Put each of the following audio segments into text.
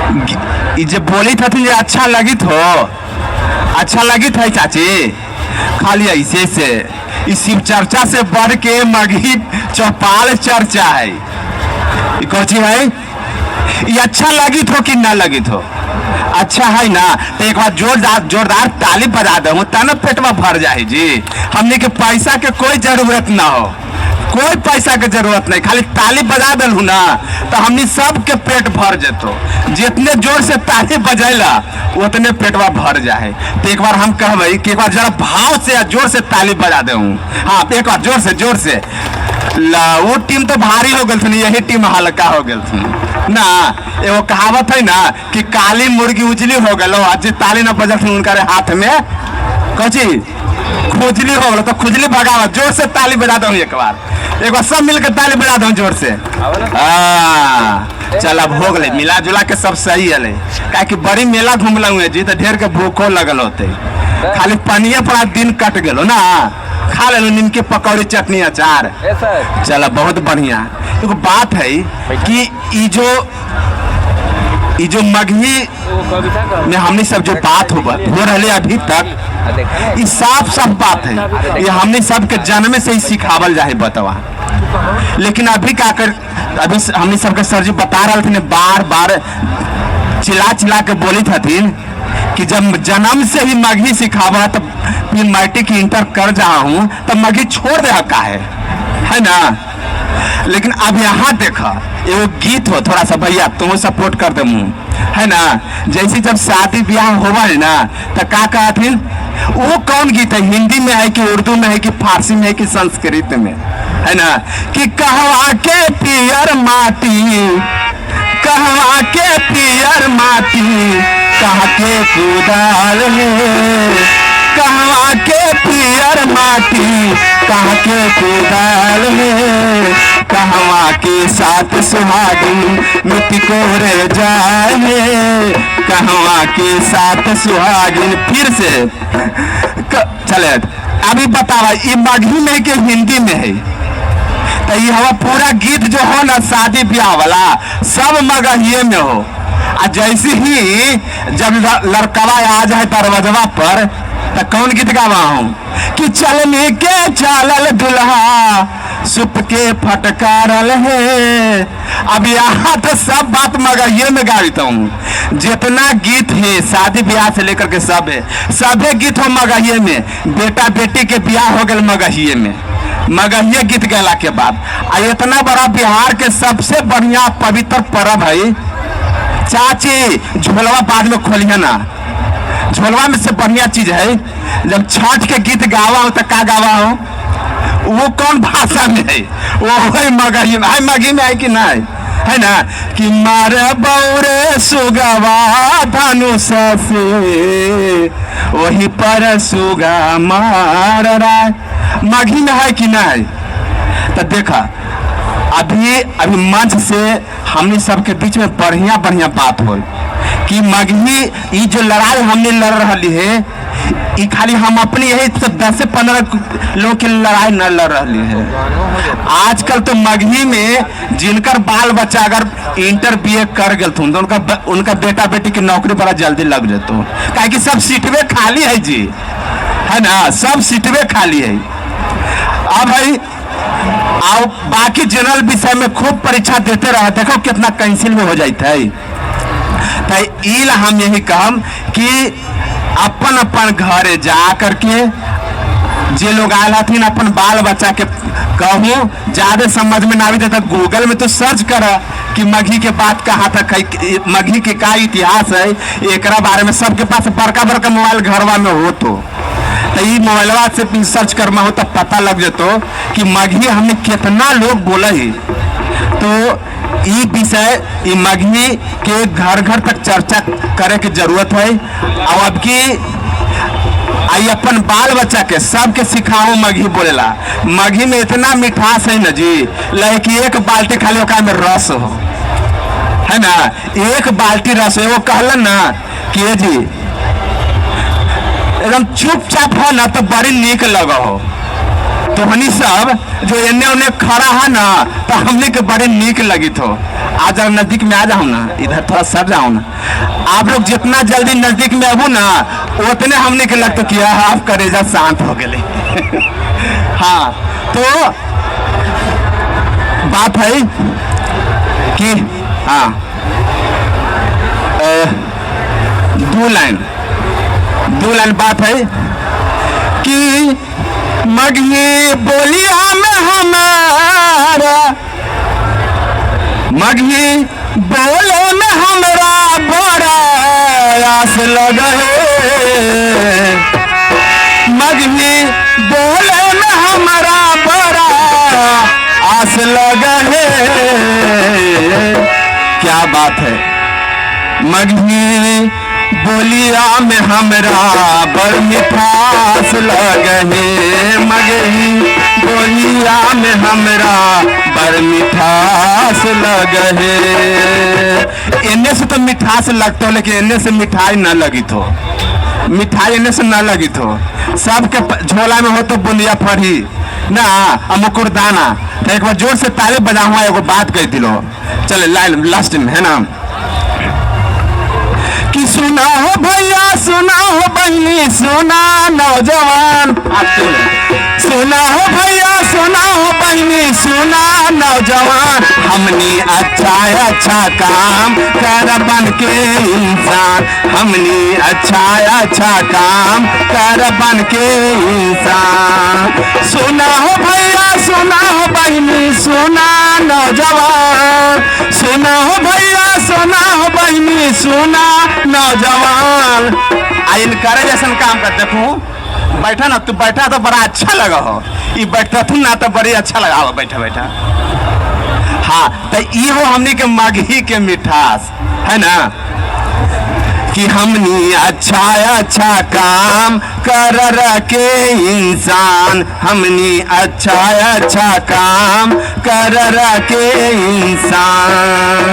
ई जे बोली हथिन जे अच्छा लगित हो, अच्छा लगित है चाची, खाली ऐसे से ई शिव चर्चा से बढ़ के मगही चौपाल चर्चा है। ई कौची है? ये अच्छा लगित हो कि ना लगित हो? अच्छा है ना? तो एक बार जोरदार जोरदार ताली बजा दे तब ना पेटवा भर जाए जी। हमने के पैसा के कोई जरूरत ना हो, कोई पैसा के जरूरत नहीं, खाली ताली बजा दिलू ना तो हमनी सबके पेट भर जेतो। जितने जोर से ताली बजैला उतने पेटवा भर जाए। तो एक बार हम कहबै कि एक बार जरा भाव से या जोर से ताली बजा दे। हाँ, एक बार जोर से, जोर से। ला वो टीम तो भारी हो गल थी, यही टीम हल्का हो गल थी ना। एगो कहावत है ना कि काली मुर्गी उजली हो गल, आज जे ताली ना बजल थी उनका हाथ में कौची खुजली हो गल, तो खुजली भगावा, जोर से ताली बजा दो। एक बार, एक बार सब मिलकर ताली बजा दो जोर से। हाँ, चल अब हो गए मिला जुला के सब सही है। काहे कि बड़ी मेला घूमला हुए जी तो ढेर के भूखो लगल होते, खाली पनिया पर दिन कट गेलो ना, खा लेलो नीम के पकौड़ी चटनी अचार। ए सर। चल बहुत बढ़िया। एगो बात है कि ई जो मगही वो कविता का में हमने सब जो बात हो रहे अभी तक, देखा ना। ई साफ साफ बात है, ये हमने सबके जन्म से ही सिखावल जाए बतवा। लेकिन अभी का कर, अभी हमने सबके सर जी बता रहे थे, बार बार चिल्ला चिल्ला के बोली थथिन कि जब जन्म से ही मगही सिखावा तो फिर मैट्रिक इंटर कर जा हूँ तब मगही छोड़ दे का है ना। लेकिन अब यहाँ देखा एगो गीत हो, थोड़ा सा भैया तुम सपोर्ट कर दे मुँह है ना। जैसे जब शादी ब्याह होवा है ना तो का कहथिन, वो कौन गीत है, हिंदी में है कि उर्दू में है कि फारसी में है कि संस्कृत में है ना, कि कहवा के पियर माटी, कहवा के पियर माटी, कहा के कुदाल है, कहवा के पियर माटी, कहा के कुदाल है, कहवा के साथ सुहागिन मिट्टी को रे जाए, कहवा के साथ सुहागिन। फिर से चले अभी बतावा ये मगही में है कि हिंदी में है? तो ये हवा पूरा गीत जो हो ना शादी ब्याह वाला सब मगहिए में हो। आ जैसे ही जब लड़कवा आ जाए दरवाजवा पर तो कौन गीत गावा हूँ कि चलने के चलल दुल्हा सुप के फटकारल है। अब यहाँ तो सब बात मगहिए में गाता हूँ। जितना गीत है शादी ब्याह से लेकर के सब है, सभे गीत हो मगहिए में। बेटा बेटी के ब्याह हो गल मगहिए में, मगहिए गीत गैला के बाद। आ इतना बड़ा बिहार के सबसे बढ़िया पवित्र पर्व है चाची, झोलवा बाद में खोलिए ना, झोलवा में से बढ़िया चीज है। जब छठ के गीत गावा हो तो का गावा हो, वो कौन भाषा में है? वो है मगही में है, मगही में है कि नहीं है ना, कि मारे बौरे सुगवा धनुष से वही पर सुगा मार राय, मगही में है कि नहीं? तो देखा अभी अभी मंच से हमने सबके बीच में बढ़िया बढ़िया बात हो कि मगही ई जो लड़ाई हमने लड़ रही है, ई खाली हम अपने यही सब 10 से 15 लोग के लड़ाई न लड़ रही है। आजकल तो मगही में जिनकर बाल बच्चा अगर इंटर बीए कर गए तो उनका उनका बेटा बेटी की नौकरी बड़ा जल्दी लग जतो, काहे कि सब सीटवे खाली है जी, है ना, सब सीटवे खाली है। अब भाई और बाकी जनरल विषय में खूब परीक्षा देते रहे, देखो कितना कैंसिल में हो जाता है। तो ई हम यही कहम कि अपन अपन घरे जा करके जे लोग आयल हथिन अपन बाल बच्चा के कहूँ, ज्यादा समझ में ना आवी तो गूगल में तो सर्च कर कि मगही के बात कहाँ तक है, मगही के का इतिहास है, एकरा बारे में सबके पास बड़का बड़का मोबाइल घरवा में हो तो ई मोबाइलवा से सर्च करना हो तो पता लग जतो कि मगही हमने कितना लोग बोला है। तो ई विषय ई मगही के घर घर तक चर्चा करे के जरूरत है। और अब की आई अपन बाल बच्चा के सबके सिखाओ मगही बोलेला। मगही में इतना मिठास है ना जी, लगे कि एक बाल्टी खाली ओकरा में रस हो, है ना, एक बाल्टी रस हो। वो कहलन ना कि ये जी एकदम चुपचाप हो ना तो बड़ी नीक लग हो। तो हनी सब जो एने ओने खड़ा है ना तो हमने के बड़ी नीक लगी हो। आ जाओ नजदीक में आ जाओ ना, इधर थोड़ा सर जाओ ना। आप लोग जितना जल्दी नजदीक में आबू ना, उतने हमने के लगता कि आप करेजा शांत हो गए। हाँ, तो बात है कि हाँ 2 लाइन बात है कि मगही बोलिया में हमारा, मगही बोले में हमरा बड़ा आस लगे, मगही बोले में हमरा बड़ा आस लगे। क्या बात है, मगही बोलिया में हमरा बड़ मिठास लगे, मगही बोलिया में हमरा बड़ मिठास लगे। एने से तो मिठास लगता हो, लेकिन एने से मिठाई न लगी तो, मिठाई एने से न लगी तो। सबके झोला में हो तो बुंदिया फड़ी ना आ मुकुरदाना। तो एक बार जोर से ताली बजा हुआ एगो बात कह दिलो। चले लाइन लास्ट में है ना कि सुना हो भैया, सुना हो बहनी, सुना नौजवान, सुना हो भैया, सुना हो बहनी, सुना नौजवान, हमनी अच्छा अच्छा काम कर बन के इंसान, हमनी अच्छा अच्छा काम कर बन के इंसान। सुना हो भैया, सुना हो बहनी, सुना नौजवान, सुना हो भैया, सुना हो बहनी, सुना नौजवान। आ इनकरे जैसन काम कर देखू, बैठा ना तू, बैठा तो बड़ा अच्छा लगा हो। ई बैठा तू ना तो बड़ी अच्छा लगा हो, बैठा बैठा। हाँ, तो ई हो हमनी के मगही के मिठास है ना कि हमनी अच्छा अच्छा काम कर रखे इंसान, हमनी अच्छा अच्छा काम कर रखे इंसान।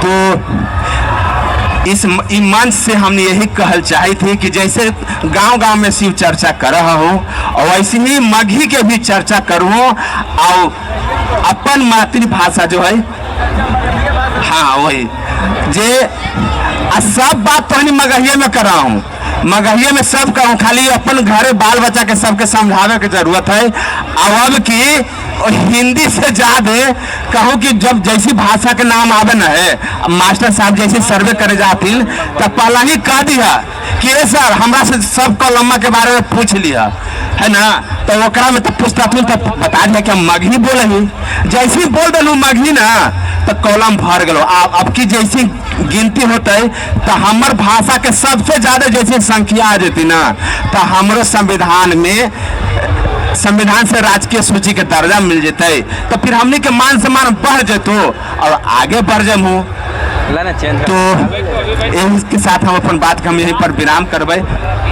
तो इस ई मंच से हम यही कहल चाही थी कि जैसे गांव गांव में शिव चर्चा कर रहा हो और वैसे ही मगही के भी चर्चा करूँ और अपन मातृभाषा जो है, हाँ वही जे आ सब बात तो मगहिए में कर रहा हूँ, मगहिए में सब कहूँ, खाली अपन घरे बाल बच्चा के सबके समझावे के जरूरत है। और अब की और हिंदी से ज्यादा कहूँ कि जब जैसी भाषा के नाम आवे न है, अब मास्टर साहब जैसे सर्वे करे जातिन तो पहला ही कह दिया कि ए सर, हमरा से सब कलम्मा के बारे में पूछ लिया है ना, तो ओकरा में तो पूछता थी तो बता दिया कि हम मगही बोले ही। जैसे ही बोल दिलू मगही ना तो कॉलम भर गलो। अब की जैसी गिनती होते तो हमर भाषा के सबसे ज्यादा जैसे संख्या आ जेती ना, तो हमरो संविधान में संविधान से राजकीय सूची के दर्जा मिल जते, तो फिर हमनी के मान सम्मान बढ़ जेतो और आगे बढ़ जमू। ला ना चेंज। तो यही के साथ हम अपन बात के हम यहीं पर विराम करबै।